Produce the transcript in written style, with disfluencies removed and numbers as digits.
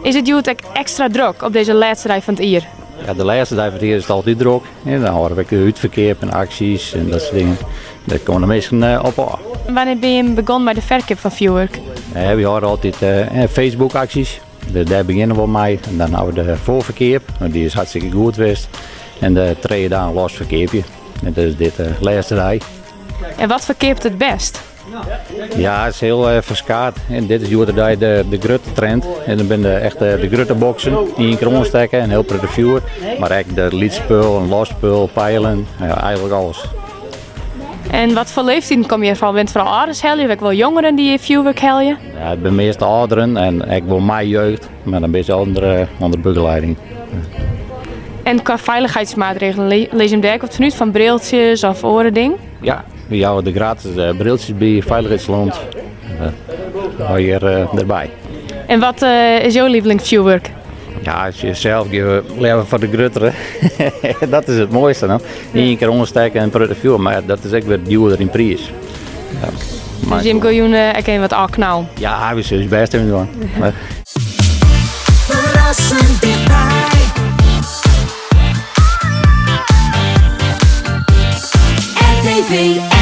Is it hjoed ek ekstra drok op dizze lêste dei fan it jier? Ja, de lêste dei fan it jier is it altyd drok. Dan hâlde we ek de útferkeap en aksjes en dat soart dingen. Dêr komme de minsken op ôf. Wannear binne jim begûn mei de ferkeap fan fjoerwurk? Wy hâlde altyd Facebook-aksjes. Dus dêr begjinne we mei. En dan hawwe we de foarferkeap, dy is hartstikke goed west. En de trije dagen los ferkeapje. En dat is dit de lêste dei. En wat ferkeapet it bêst? Ja, it is hiel ferskaat. En dit is hjoed-de-dei de, de grutte trend. En dan binne de echt de grutte boksen, ien kear oanstekke en hiel protte fjoer. Mar ek de lyts spul en los spul, peilen, ja, eigentlik alles. En wat foar leeftiden komme hjir foaral? Binne it foaral âlders helje of ek wol jongeren dy't hjir fjoerwurk helje? Ja, it binne meast âlderen en ek wol mei jeugd, mar dan binne se ûnder, ûnder begeleiding. En kwa feilichheidsmaatregelen, lizze jim dêr ek wat fan út, fan briltsjes of oare dingen? Ja, we jouwe de gratis briltsjes by, feilichheidslont, hjir derby. En wat is jo lievelingsfjoerwurk? Ja, as je sels gean leaver foar de gruttere. Dat is it moaiste no. Ien kear oanstekke en protte fjoer, mar dat is ek wer djoerder yn priis. Ja. Dus jim gean jûn ek even wat ôfknallen? Ja, we sille ús bêst even dwaan. Ferrassend tichtby. RTV.